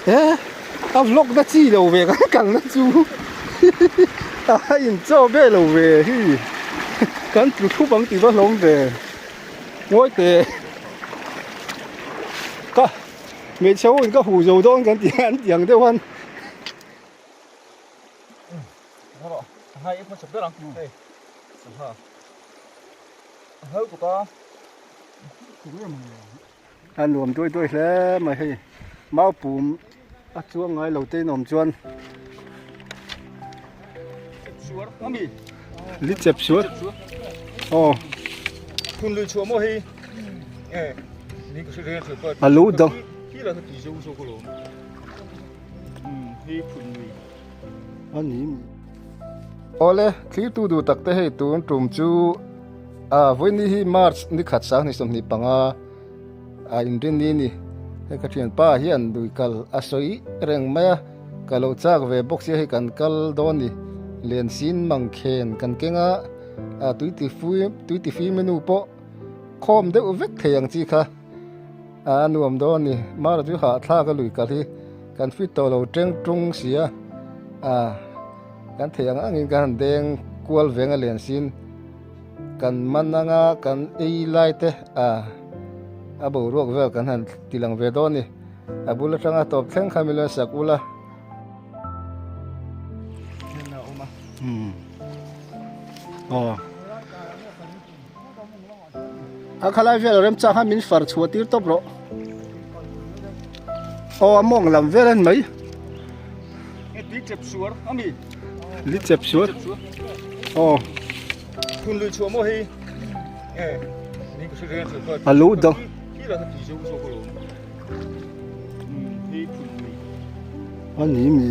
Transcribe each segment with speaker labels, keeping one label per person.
Speaker 1: He a vlog na chi lo ve kan kal na chu a in chaw ve lo ve hi kan tlu thup ang tih va hlawm ve ngawi teh ka hmeichhe ho in ka huh zo dawn kan ti an ti ang deuh han. A nuam duai duai hle mai hei mau pum a chuang ngai lo te in awm chuan li chep suar aw a lo dang a ni awle thlir tu duh tak te hei tun tum chu a vawiin hi march ni khat sang 25 a inrin ni ni hei ka thianpa hian lui kal a sawi reng mai a ka lo chak ve bawk sia hei kan kal dawn ni len sin mang khen kan keng a a tui ti fui tui ti fim menu pawh khawm deuh vek thei ang chi kha. A nuam dawn a ni, Mara chu hahthlak a lui kal hi kan fit tawh lo teng tung si a, a kan theih ang angin kan han deng kual veng a len sin, kan man anga kan ei lai te a a boruak vel kan han ti lang ve dawn a ni, a bul atanga tawp thleng kha min lo sak ula. Aw. A khalai vel remchang khan min far chhuah tir tawp rawh. Aw a mawng lam vel a ni mai.
Speaker 2: Li chep suar a mi.
Speaker 1: Li chep suar. Aw.
Speaker 2: Phun lui chhuah maw hei.
Speaker 1: A lo dang. A ni mi.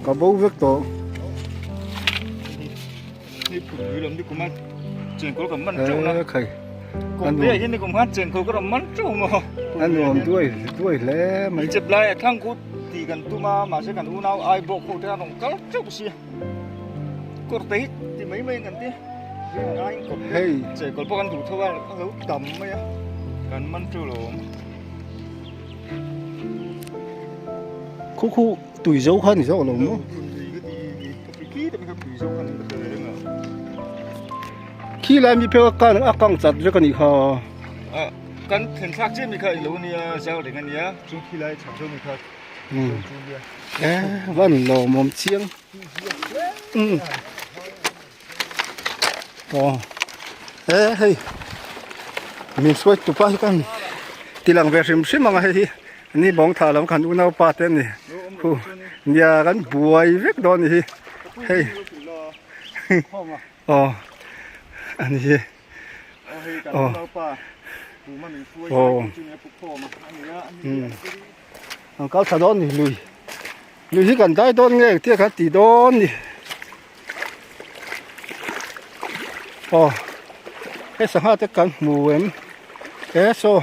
Speaker 1: Ka bo vek tawh. A nuam duai duai hle mai. Hei. Khu khu tui zo kha ni zawk lo maw. Khi lai mi phek a kan a kang chat vek a nih kha.
Speaker 2: Kan thlen thlak chiah mi kha i lo nia zau reng a nia chu khi lai chhak zawk mi kha chu nia.
Speaker 1: E van lawmawm chiang. Aw e hei min hruai tupa hi kan tilang ve hrim hrim ang a hei hi. Ni bawng tha lam khan unaupa te ani khu nia kan buai vek dawn ni hi hei aw ani hi aw aw an kal thla dawn ni lui lui hi kan dai dawn nge engtia kan ti dawn ni aw hei sangha te kan hmu em e saw.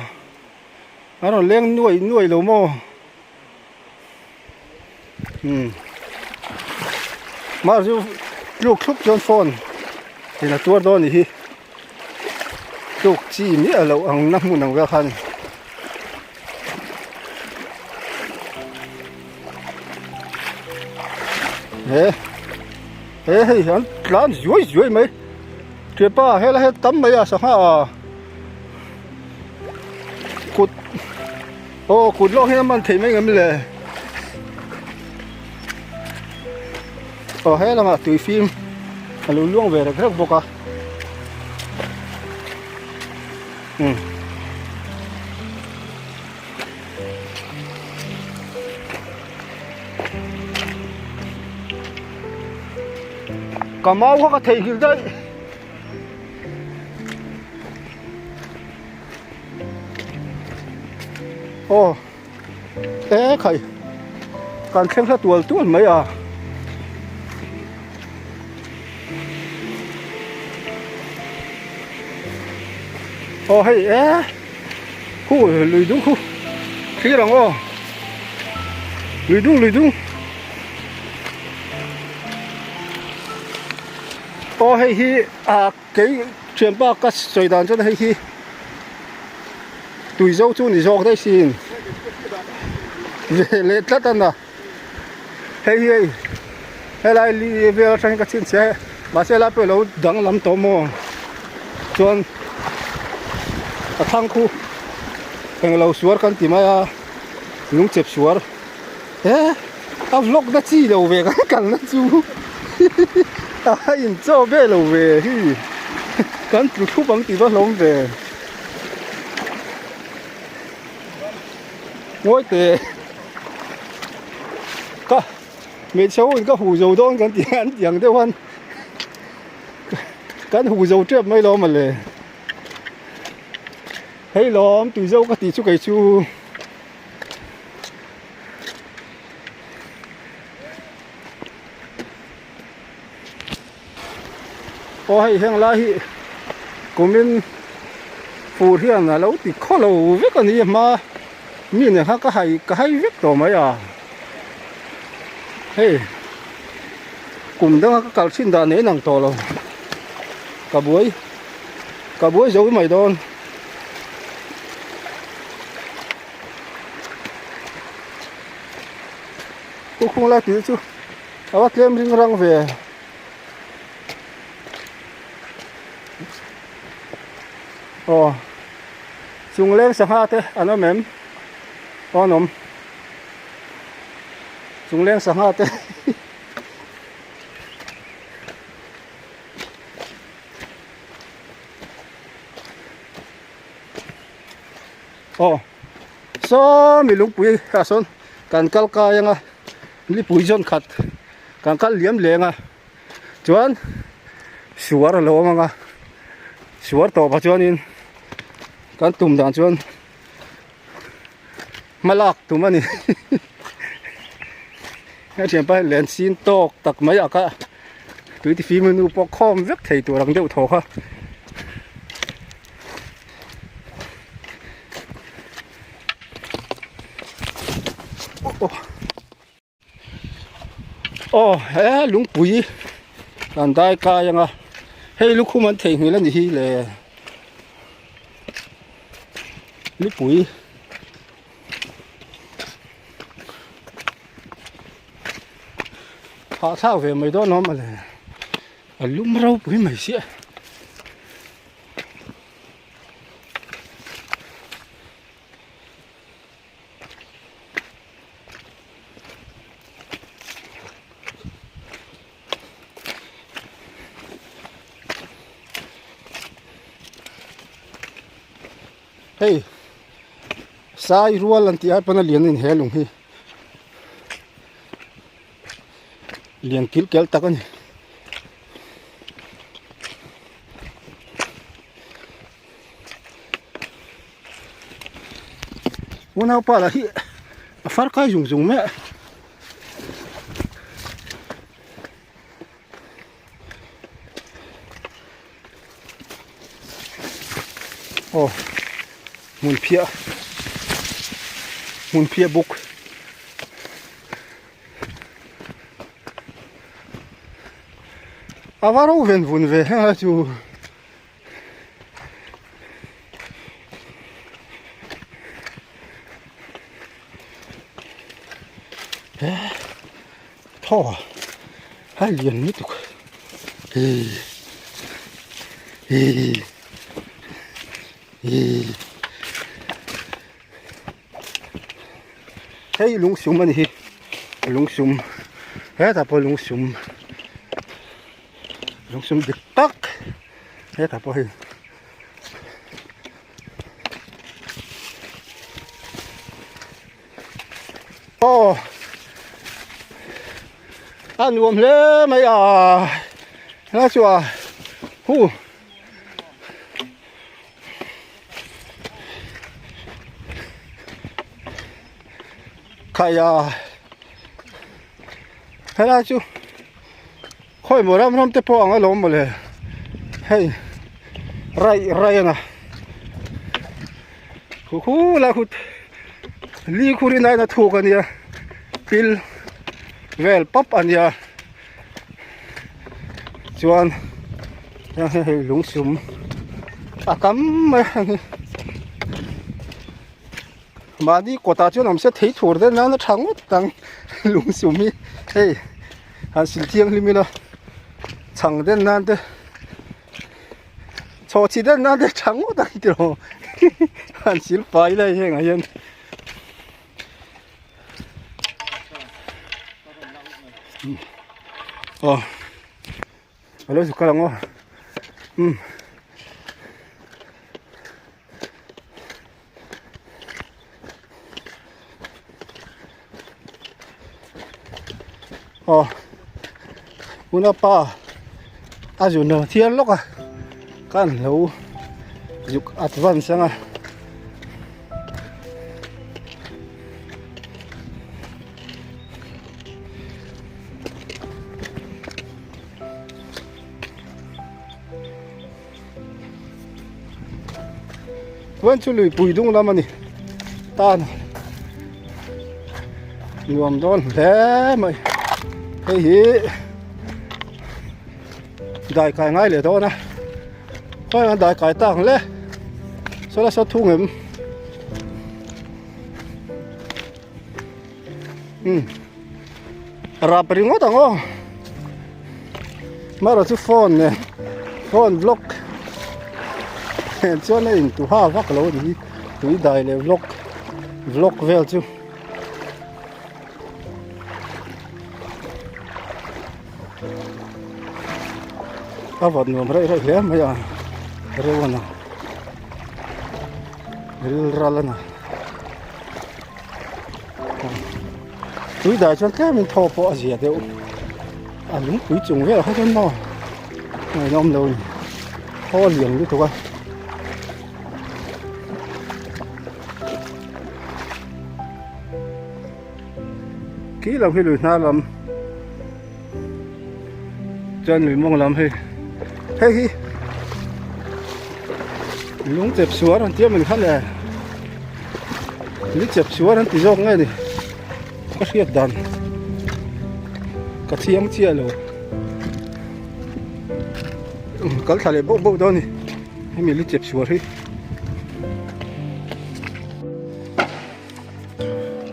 Speaker 1: A rawn leng nuai nuai lo maw? Umm. Mah chu tluk thlup chuan phone in a tuar dawn a nih hi. Tluk chi miah loh ang na hmun ang vel kha a ni. He he hei an tlan zuai zuai mai. Thianpa helai hi tam mai a sangha a. Kut aw kut lawk hian a man thei mai ngam le aw he lamah tui fim a lo luang ve rek rek bawk a um ka mau kha ka theihnghilh daih. Aw e khai kan thleng hla tual tual mai a aw hei e khu lui dung khu thlir ang aw lui dung lui dung. Aw hei hi ah kei thianpa ka sawi dan chuan hei hi tui zo chu ni zawk daih sin. Ve leh tlat a na. Hei hi hei helai li vel atangin ka chhinchhiah a mahse helai pawh alo danglam tawh maw chuan a thlang khu englo suar kan ti mai a lungchep suar he a vlog na chi lo ve kan kalna chu a inchaw ve lo ve hi kan tlu thlup ang tih va hlawm ve. Ngawi teh ka hmeichhe ho in ka huh zo dawn kan tih an tih ang deuh khan kan huh zo tep mai lo mawle hei lawm tui zo ka tih chu kei chu. Aw hei heng lai hi kumin fur hian a lo ti khaw lo vek a ni hma mi nen khan ka hai ka hai vek tawh mai a hei kum danga ka kal thin dan nen ang tawh lo ka buai ka buai zo mai dawn. Pu khung lai tih chu a va tlem ring rang ve. Aw chung leng sangha te an awm em aw an awm chung leng sangha te aw saw mi lungpui ah sawn kan kal kai anga lipui zawn khat kan kal liam leng a chuan suar a lo awm ang a suar tawpah chuanin kan tum dan chuan hma lak tum a ni he thianpa hi len sin tawk tak mai a ka tui tifim nu pawh khawm vek thei tur ang deuh thaw kha. Aw he lungpui an dai kai anga hei lukhum an theihnghilh a ni hi le lipui hahthlak ve mai dawn awm a le a lum ropui mai sia. Hei sai rual an tih ai pawn a lian in he lung hi lian kil kel tak a ni. Unaupa lah hi a far kai zung zung mai a. Aw hmun phiah hmun phiah buk. A va ro ven vun ve heng a chu. Thaw a lian lutuk hi hi hi hei lungsum a ni hi lungsum hetah pawh lungsum. Lungsum dik tak hetah pawh hei aw a nuam hle mai a helai chu a hu khaia helai chu. Khawi maw ram ram te pawh ang alawm mawle hei raih raih anga khu khu lai khut li khur in aina thuk ania pil vel pap ania chuan hei lungsum a tam mai a ni. Mahni kawtah chuan awm se thei thur den nana tha ngawt ang lungsum hi hei han sil thianghlim ila chhang den nan te chhawh chhi den nan te tha ngawt ang tiraw han sil fai ila hei hengah hian. Aw alo zuk kal ang aw umm. Aw una pa a zun lo thial lawk a kan lo zuk advance anga. Chuan chu luipui dung lam a ni tan nuam dawn hle mai hei hi dai kai ngai leh dawn a khawiah an dai kai tak ang le saw la saw thung em umm rap ringawt ang aw marawh chu phone nen phone vlog nen chuan a intu ha vak lo a ni hi tui dai leh vlog vlog vel chu. A vawt nuam reuh reuh hle mai a reuh a na ril ral a na tui dai chuan tlem in thaw pawh a zia deuh a lungpui chung vel kha chuan maw ngaihnawm lo a ni thaw a lian lutuk a. Khi lam hi lui hnar lam chuan lui mawng lam hei hei hi lung chep suar an tia min kha le li chep suar an ti zawk nge ni ka hriat dan ka chiang chiah lo kal thla leh bauh bauh dawn a ni hemi li chep suar hi.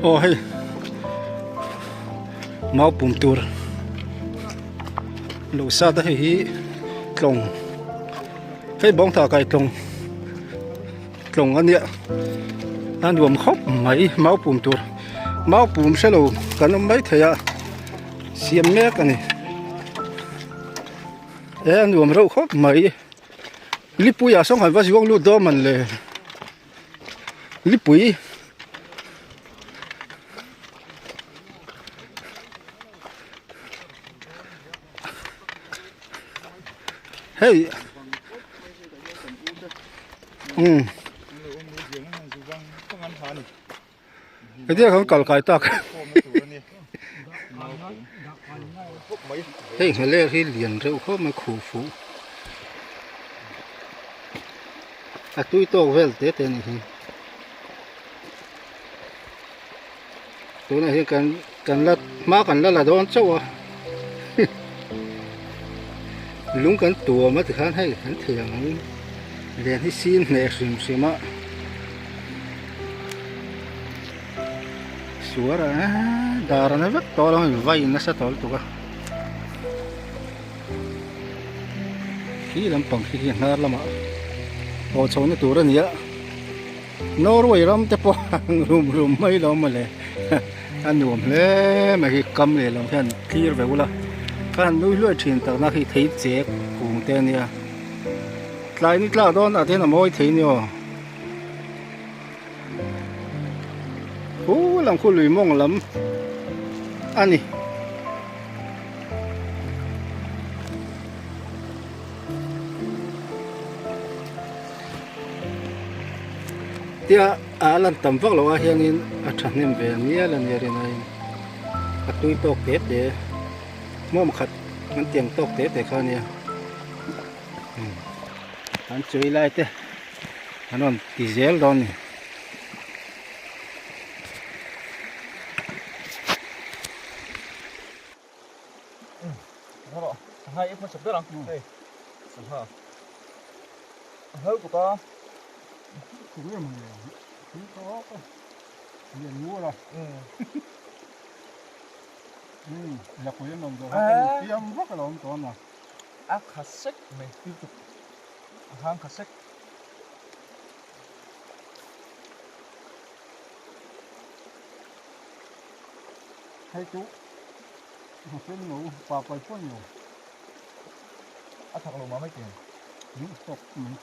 Speaker 1: Aw hei mau pum tur lo sat a hei hi tlawng hei bawng tah kai tlawng tlawng a nia a nuam khawp mai mau pum tur mau pum hre lo kan awm mai thei a siam mek a ni e a nuam reuh khawp mai lipuiah sawn han va zuang lut dawn man le. Lipui hei umm hetia kan kal kai tak hei nghaler hi lian reuh khawp mai khuh fuh. A tui tawk vel te te a nih hi tunah hian kan kan la hma kan la la dawn chauh a lung kan tuam a tikhan hei kan thei ang ang len hi sin hneh hrim hrim a suar a dar a na vek tawh lo vai nasa tawh lutuk a. Khi lampang khi hi hnar lamah haw chhohna tur a ni a Norway ram te pawh ang rum rum mai lo mawle a nuam hle mai hi kam leh lam hian thlir ve ula ka han nui hluai thin tak na khi thei chek kung te a nia tlai ni tlak dawn ah te hian a mawi thei ni aw Khu lam khu lui mawng lam a ni. Tia a lan tam vak loh ah hianin a thahnem ve mial a nia rinaiin a tui tawk te te hmuam khat an tiang tawk te te kha a nia. An chei lai te an rawn ti zel dawn a ni.
Speaker 2: Sangha i hmasa ber ang hei sangha a hal tuk a.
Speaker 1: Lian ngur a. Umm lakui an awm zawh kha ka infiam vak a lo awm tawh a.
Speaker 2: A kha sek mai lutuk a hang kha sek.
Speaker 1: Hei chu hmuhsen no pa pai pawh ni lo.
Speaker 2: A thak lo mah mai tih ang.
Speaker 1: Min tawk mai.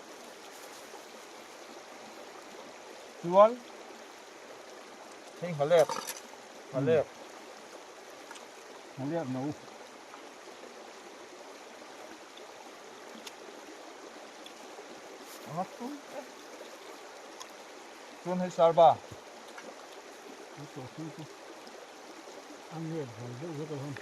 Speaker 2: Chuan hei nghalek nghalek
Speaker 1: nghalek no.
Speaker 2: A ngak tum e. Chuan hei sarba.
Speaker 1: Chu tawh chu chu a nep vang deuh vek alawm.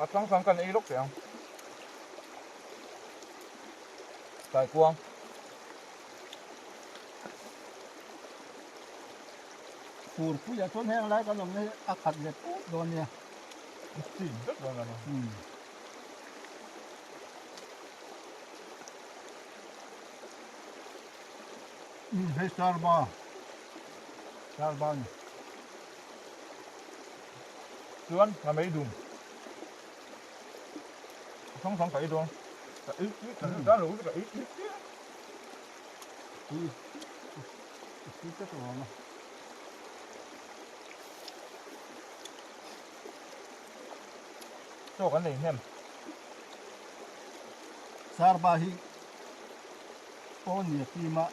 Speaker 2: A tlang tlang kan ei lawk teh ang. Taikuang.
Speaker 1: Furpuiah chuan heng lai kan awmna hi a khat let put dawn nia.
Speaker 2: A chim vek dawn a ni.
Speaker 1: Hei Sarba, Sarba a ni.
Speaker 2: Chuan nga mei dum. A hrang hrang ka ei dawn. Ka ei tui ka dan lo ka ei tui tui.
Speaker 1: Tui tui tak a awm a.
Speaker 2: Chaw kan nei hnem.
Speaker 1: Sarba hi aw nia team a.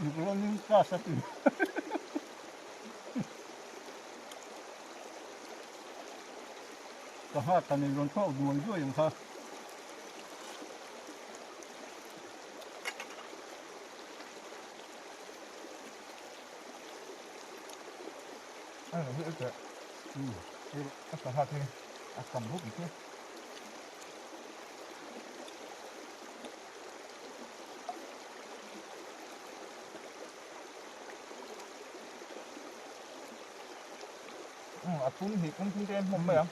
Speaker 1: Running class a ti. Ka nghak kan in rawn thawk duai duai ang kha.
Speaker 2: A sangha khi a kam bawk khi. A tum hi kum thum te hmawm mai ang.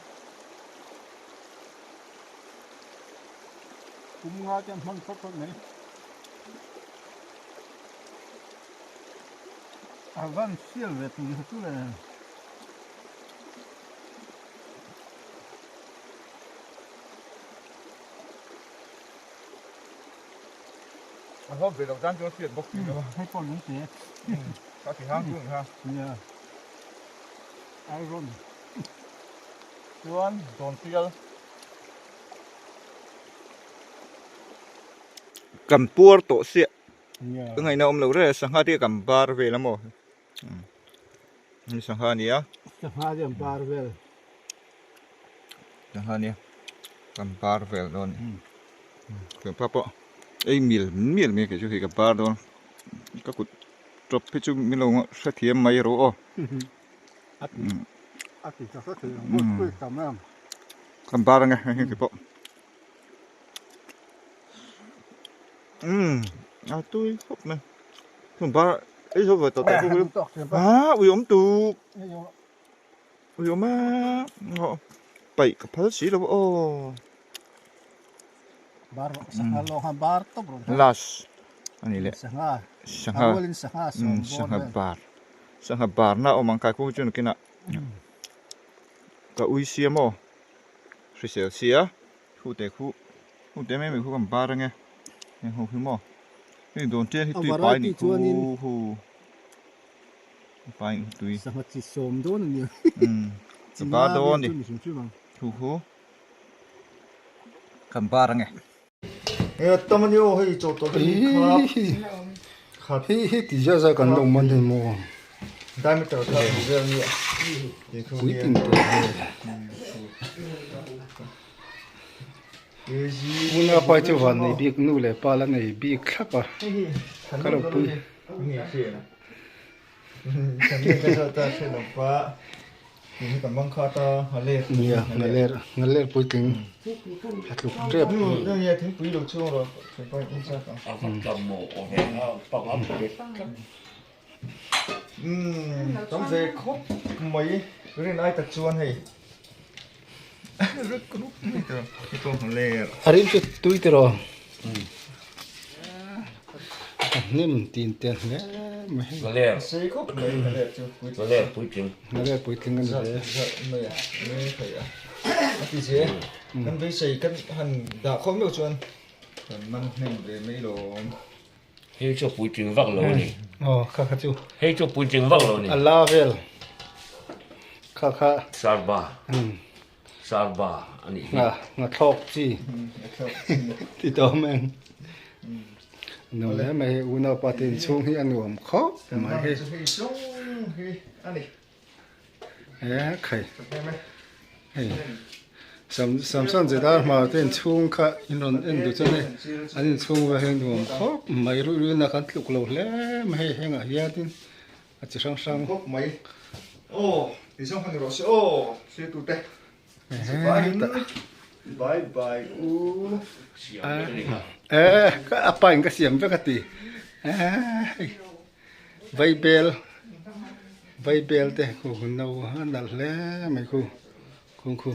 Speaker 1: Kum nga te an hmang phawt phawt mai. A van sial ve tui kha chu le.
Speaker 2: A hlawp ve lo tan chuan hriat bawk si lo a.
Speaker 1: Hei pawh lung te.
Speaker 2: Ka ti hang chu ni ha.
Speaker 1: Nia. Iron.
Speaker 2: Chuan dawn sial. Kan puar tawh siah. Ka ngaihna awm lo reng sangha te kan bar vel a maw hei sangha a ni a
Speaker 1: sangha te an bar vel
Speaker 2: sangha a nia kan bar vel dawn a ni pa pawh ei mial mial mai kei chu hei ka bar dawn ka kut tawp hi chu min lo hrethiam mai rawh aw kan bar ang e hei khi pawh. Umm a tui khawp mai hmun bar ei zo ve tawh tawh bawk a ah ui awm tuk ui awm a aw paih ka phal si lo aw last a ni leh sangha sangha bar sangha bar na awm ang kai kawng chu nakinah ka ui siam aw hrisel sia. Khu te khu khu te mai mai khu kan bar ange heng ho hi maw hei dawn ṭian hi tui pai ni khu hu pai ni tui
Speaker 1: sangha chi sawm dawn ani
Speaker 2: ka bar dawn ni khu khu kan bar ange
Speaker 1: Hi hi ti zia zia kan lo man hi maw puitling tawh vel Una pa chu van nei bik nu leh pa la nei bik thlap a ka lo pui. Nia ngaler ngaler puitling a tluk tep
Speaker 2: Umm tam ve khawp mai rin ai tak chuan hei ruk ruk mai tur hi pawh hmu ler.
Speaker 1: A rim chu tui tiraw a hnim tin te hle mai hei.
Speaker 3: Nghaler.
Speaker 2: A sei khawp mai nghaler chu puitling.
Speaker 3: Nghaler puitling.
Speaker 1: Nghaler puitling a ni hle.
Speaker 2: Zat mai a mai thei a a ti zel kan beisei kan han dah khawp meuh chuan kan man hnem ve mai lawm.
Speaker 3: Hei chu puitling vak lo a ni.
Speaker 1: Aw kha kha chu.
Speaker 3: Hei chu puitling vak lo a ni.
Speaker 1: A la vel kha kha.
Speaker 3: Sarba. Sarba a nih hi.
Speaker 1: Nga nga thlawk chi. Ti tawh meng. Nuam hle mai hei unaupa te inchhung hi a nuam khawp mai hei.
Speaker 2: Hei zawng hi a ni.
Speaker 1: E khai hei sam samson zeta hma te inchhung kha in rawn en duh chuan hei an inchhung vel hi nuam khawp mai ruih ruih na kan tluk lo hle mai hei hengah hianin a chi hrang hrang
Speaker 2: khawp mai aw ti zawng kha ni rawh se aw thlir te bye bye u
Speaker 1: e a pa in ka siam vek a ti e hei. Vaibel vaibel te khu hun no a nalh hle mai khu khung khu.